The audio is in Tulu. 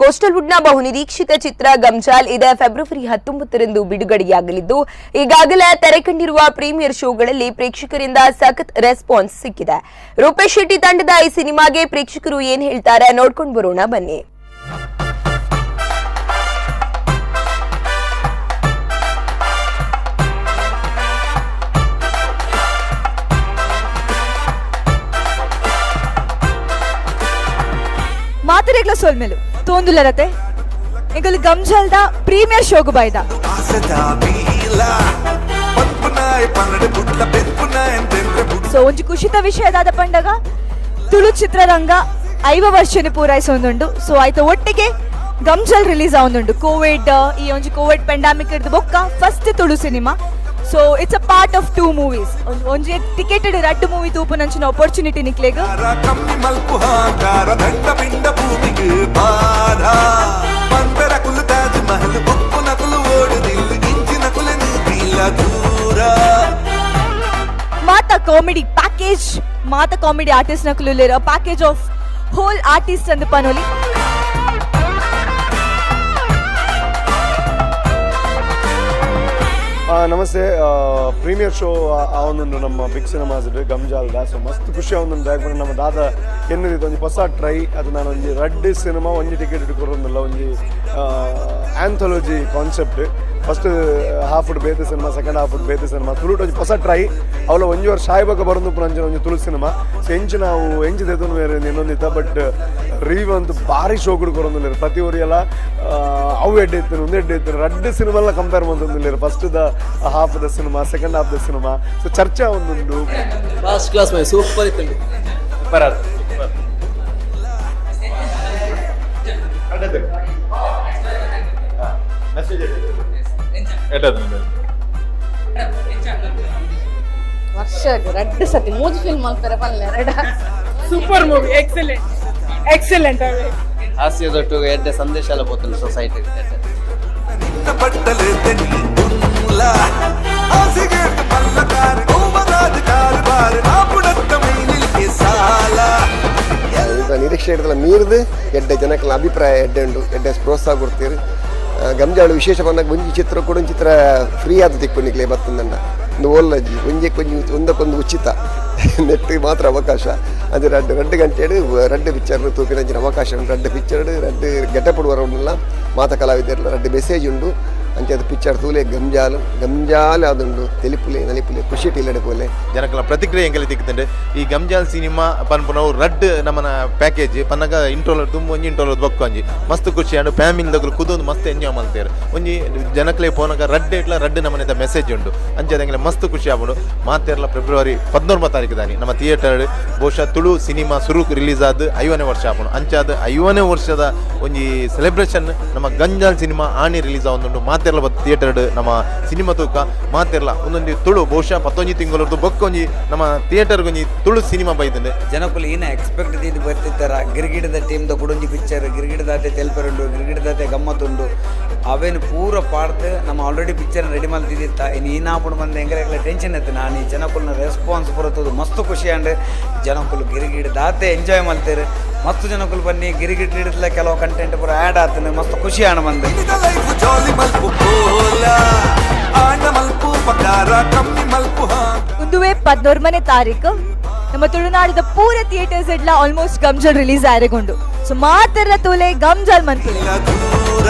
ಕೋಸ್ಟಲ್ವುಡ್ನ ಬಹುನಿರೀಕ್ಷಿತ ಚಿತ್ರ ಗಮ್ಜಾಲ್ ಇದೇ ಫೆಬ್ರವರಿ 19ರಂದು ಬಿಡುಗಡೆಯಾಗಲಿದ್ದು, ಈಗಾಗಲೇ ತೆರೆ ಕಂಡಿರುವ ಪ್ರೀಮಿಯರ್ ಶೋಗಳಲ್ಲಿ ಪ್ರೇಕ್ಷಕರಿಂದ ಸಖತ್ ರೆಸ್ಪಾನ್ಸ್ ಸಿಕ್ಕಿದೆ. ರೂಪೇಶ್ ಶೆಟ್ಟಿ ತಂಡದ ಈ ಸಿನಿಮಾಗೆ ಪ್ರೇಕ್ಷಕರು ಏನ್ ಹೇಳ್ತಾರೆ ನೋಡ್ಕೊಂಡು ಬರೋಣ ಬನ್ನಿ. ಮಾತರೆಗ್ಲ ಸೊಲ್ಮೆಲು ತೋಂದುಲರತೆ ಎಂಕಲು ಗಮ್ಜಲ್ದ ಪ್ರೀಮಿಯರ್ ಶೋಗು ಬೈದ. ಸೊ ಒಂಜಿ ಖುಷಿತ ವಿಷಯದಾದ ಪಂಡಗ ತುಳು ಚಿತ್ರರಂಗ 50 ವರ್ಷನ ಪೂರೈಸೊಂದುಂಡು. ಸೊ ಆಯ್ತ ಒಟ್ಟಿಗೆ ಗಮ್ಜಲ್ ರಿಲೀಸ್ ಆವೊಂದುಂಡು. ಕೋವಿಡ್ ಈ ಒಂಜಿ ಕೋವಿಡ್ ಪೆಂಡಾಮಿಕ್ ಇರ್ದು ಬೊಕ್ಕ first Tulu cinema. So it's a part of two movies. ಒಂಜಿ ಟಿಕೆಟೆಡ್ ರಡ್ಡು ಮೂವಿ ತೂಪುನಂಚಿನ ಆಪರ್ಚುನಿಟಿ ನಿಕ್ಲೆಗ್. ಕಮ್ಮಿ ಮಲ್ಪು ಹಾಕಾರ ದಂಡ ಪಿಂಡ ಭೂಮಿಗೆ ಬಾರ ಪಂಪೆರ ಕುಲು ತಾಜ್ ಮಹಲ್ ಉಪ್ಪು ನಕಲು ಓಡುದಿಲ್ಲು ಇಂಚಿನ ಕುಲೆ ನೀತಿಲ್ಲ ದೂರ. ಮಾತ ಕಾಮಿಡಿ ಪ್ಯಾಕೇಜ್, ಮಾತ ಕಾಮಿಡಿ ಆರ್ಟಿಸ್ಟ್ ನಕಲು, ಪ್ಯಾಕೇಜ್ ಆಫ್ ಹೋಲ್ ಆರ್ಟಿಸ್ಟ್ ಅಂದ್ ಪನೊಲಿ. ನಮಸ್ತೆ. ಪ್ರೀಮಿಯರ್ ಶೋ ಆವೊಂದುಂಡು ನಮ್ಮ ಬಿಗ್ ಸಿನಿಮಾಸ್ ಗಮ್ಜಾಲ್ದ. ಸೊ ಮಸ್ತ್ ಖುಷಿ ಆವೊಂದುಂಡು. ದಾಯೆ ನಮ್ಮ ದಾದ ಎನ್ನುದಿತ್ತು ಒಂಜಿ ಹೊಸ ಟ್ರೈ. ಅದು ನಾನು ಒಂಜಿ ರಡ್ಡ್ ಸಿನಿಮಾ ಒಂಜಿ ಟಿಕೆಟ್ ಕೊರೊಂದುಲ್ಲ. ಒಂಜಿ ಆಂಥಾಲಜಿ ಕಾನ್ಸೆಪ್ಟ್. ಫಸ್ಟ್ ಹಾಫ್ ಬೇತೆ ಸಿನಿಮಾ, ಸೆಕೆಂಡ್ ಹಾಫ್ ಬೇತೆ ಸಿನಿಮಾ. ತುಳುಟ್ ಒಂಜಿ ಹೊಸ ಟ್ರೈ. ಅವಳ ಒಂಜಿ ವರ್ಷ ಆಯ್ಬಕ ಬರೊಂದು ಅಂಚಿನ ಒಂಜಿ ತುಳು ಸಿನಿಮಾ. ಸೊ ಎಂಚು ನಾವು ಎಂಚು ದೆತೊನು ಬೇರೆ ಇನ್ನೊಂದಿತ್ತ. ಬಟ್ ರಿವ್ಯೂ ಅಂತೂ ಭಾರಿ ಶೋಕುಡು ಕೊರೊಂದುಲ್ಲೆರ್. ಪ್ರತಿ ಒರಿಯಲ ಅವು ಎಡ್ಡೆ ಇತ್ತು, ಒಂದು ಎಡ್ಡೆ ಇತ್ತು, ರಡ್ಡ್ ಸಿನಿಮಾಲ ಕಂಪೇರ್ ಮಂತೊಂದುಲ್ಲೆರ್. First the half the cinema, second half the cinema. So ಚರ್ಚೆ ಒಂದುಂಡು. ಫಸ್ಟ್ ಕ್ಲಾಸ್ ಮೈ ಸೂಪರ್ ಇತ್ತು. ವರ್ಷ ರಡ್ಡು ಸತಿ ಮೂಜಿ ಫಿಲ್ಮ್ ಮಲ್ಪೆರೆ ಪಲ್ಲೆ ರೆಡ. Super movie, excellent excellent. ಹಾಸ್ಯದೊಟ್ಟು ಎಡ್ಡೆ ಸಂದೇಶ ಎಲ್ಲ ಪೋತುಂಡು ಸೊಸೈಟಿ. ನಿನ್ನ ಪಟ್ಟಲೆ ತೆನಿ ಉಲ್ಲ ಆಸೆಗೇಟ್ ಮಲ್ಲಕಾರಿ ಓಮರಾಜ್ ಕಾರುಬಾರು ನಾಪುಡತ್ತ ಮೈಲಿಲ್ಗೆ ಸಾಲ. ನಿರೀಕ್ಷೆ ಹಿಡ್ದಲ್ಲ ಮೀರ್ದು ಎಡ್ಡೆ ಜನಕ್ಕಲ ಅಭಿಪ್ರಾಯ ಎಡ್ಡೆ ಉಂಡು, ಎಡ್ಡೆ ಪ್ರೋತ್ಸಾಹ ಕೊಡ್ತೀರಿ. ಗಂಜಾಳು ವಿಶೇಷ ಬಂದಾಗ ಒಂಜಿ ಚಿತ್ರ ಕೂಡ ಒಂಜಿ ಚಿತ್ರ ಫ್ರೀ ಆದ ತಿಕ್ಕು ನಿಕ್ಲೆ ಬತ್ತಂದಂಡ ಒಂದು ಓಲ್ಲಜ್ಜಿ ಒಂಜಿ ಒಂಜಿ ಒಂದಕ್ಕೊಂದು ಉಚಿತ ನೆಟ್ ಮಾತ್ರ ಅವಕಾಶ. ಅದು ರಡ್ಡು ರಡ್ಡು ಗಂಟೆ ರಡ್ಡು ಪಿಕ್ಚರ್ ತೂಪಿನ ಅಂಚಿನ ಅವಕಾಶ ಉಂಟು. ರಡ್ಡು ಪಿಕ್ಚರ್ ರಡ್ಡು ಗೆಟಪುಡು ಬರೋಲ್ಲ ಮಾತ ಕಲಾವಿದರ್ಲ ರಡ್ಡು ಮೆಸೇಜ್ ಉಂಡು. ಅಂಚೆ ಪಿಕ್ಚರ್ ತೂಲೆ. ಗಂಜಾಲು ಗಂಜಾಲು ಅದುಂಡು. ತೆಲಿಪುಲೆ ನಲಿಪುಲೆ ಖುಷಿ ಟೀಲಡೆ ಪೋಲೆ. ಜನಕಲ ಪ್ರತಿಕ್ರಿಯೆ ಎಂಕಲೆ ತಿಕ್ಕುದುಂಡು. ಈ ಗಮ್ಜಾಲ್ ಸಿನಿಮಾ ಪನ್ಪುನವು ರಡ್ಡ್ ನಮನ ಪ್ಯಾಕೇಜ್ ಪನ್ನಗ ಇಂಟ್ರೋಲ್ ತುಂಬ ಒಂಜಿ ಇಂಟ್ರೋಲ್ ಬೊಕ್ಕ ಒಂಜಿ ಮಸ್ತ್ ಖುಷಿ ಆಂಡ್. ಫ್ಯಾಮಿಲಿ ದಕುಲು ಕುದೊಂದು ಮಸ್ತ್ ಎಂಜಾಯ್ ಮಲ್ತೇರು. ಒಂಜಿ ಜನಕ್ಲೆ ಪೋನಗ ರಡ್ಡ್ ಇಟ್ಲ ರಡ್ಡ್ ನಮನೆದ ಮೆಸೇಜ್ ಉಂಡು. ಅಂಚೆ ಎಂಕಲೆ ಮಸ್ತ್ ಖುಷಿ ಆಪುಂಡು. ಮಾತೆರ್ಲ ಫೆಬ್ರವರಿ 19 ತಾರೀಕು ದಾನಿ ನಮ್ಮ ಥಿಯೇಟರ್ ಬಹುಶಃ ತುಳು ಸಿನಿಮಾ ಸುರುಕ್ ರಿಲೀಸ್ ಆದ್ 50ನೇ ವರ್ಷ ಆಪುಂಡು. ಅಂಚಾದ್ 50ನೇ ವರ್ಷದ ಒಂಜಿ ಸೆಲೆಬ್ರೇಷನ್ ನಮ್ಮ ಗಂಜಾಲ್ ಸಿನಿಮಾ ಆಣಿ ರಿಲೀಸ್ ಆವೊಂದುಂಡು. ಮಾತೆರ್ಲ ಥಿಯೇಟರ್ ನಮ್ಮ ಸಿನಿಮಾ ತೂಕ. ಮಾತೆರ್ಲ ಒಂದೊಂದು ತುಳು ಬಹುಶಃ ಪತ್ತೊಂಜಿ ತಿಂಗಳದ್ದು ಬೊಕ್ಕ ಒಂಜಿ ನಮ್ಮ ಥಿಯೇಟರ್ ಒಂಜಿ ತುಳು ಸಿನಿಮಾ ಬೈದುಂಡು. ಜನಕುಲು ಏನ ಎಕ್ಸ್ಪೆಕ್ಟ್ ದೀದ್ ಬರ್ತಿತ್ತಾರ ಗಿರಿಗಿಡದ ಟೀಮ್ದ ಕುಡೊಂಜಿ ಪಿಕ್ಚರ್ ಗಿರಿಗಿಡದಾತೆ ತೆಲ್ಪರುಂಡು, ಗಿರಿಗಿಡದಾತೆ ಗಮ್ಮತ್ತುಂಡು. ಅವೇನು ಪೂರ ಪಾಡ್ದು ನಮ್ಮ ಆಲ್ರೆಡಿ ಪಿಕ್ಚರ್ ರೆಡಿ ಮಲ್ತಿದ್ದಿತ್ತ. ಇನ್ನು ಏನಾಪುಂಡು ಬಂದು ಎಂಕಲೆಗ್ಲ ಟೆನ್ಷನ್ ಇತ್ತು. ನಾನು ಈ ಜನಕುಲ್ನ ರೆಸ್ಪಾನ್ಸ್ ಪೂರ ಮಸ್ತ್ ಖುಷಿ ಆಂಡ್. ಜನಕುಲು ಗಿರಿಗಿಡದಾತೆ ಎಂಜಾಯ್ ಮಲ್ತೇರು. ಮಸ್ತ್ ಜನಕುಲು ಬನ್ನಿ. ಗಿರಿಗಿಡ ಹಿಡಿದ್ಲ ಕೆಲವು ಕಂಟೆಂಟ್ ಪೂರ ಆ್ಯಡ್ ಆತನ. ಮಸ್ತ್ ಖುಷಿ ಆಂಡ್ ಬಂದು. ಲೈಫ್ ಜಾಲಿ ಮಲ್ಪು ಕೋಲ ಆಂಡ ಮಲ್ಪು ಪಕಾರ ಕಮ್ಮಿ ಮಲ್ಪು ಹಾಂಗ. ಉಂದುವೇ 11ನೇ ತಾರೀಕು ನಮ್ಮ ತುಳುನಾಡಿದ ಪೂರ ಥಿಯೇಟರ್ಸ್ ಎಡ್ಲ ಆಲ್ಮೋಸ್ಟ್ ಗಮ್ಜಲ್ ರಿಲೀಸ್ ಆಯರೆಗೊಂಡು. ಸೊ ಮಾತೆರ್ಲ ತೂಲೆ, ಗಮ್ಜಲ್ ಮನ್ಪುಲೆ. ದೂರ.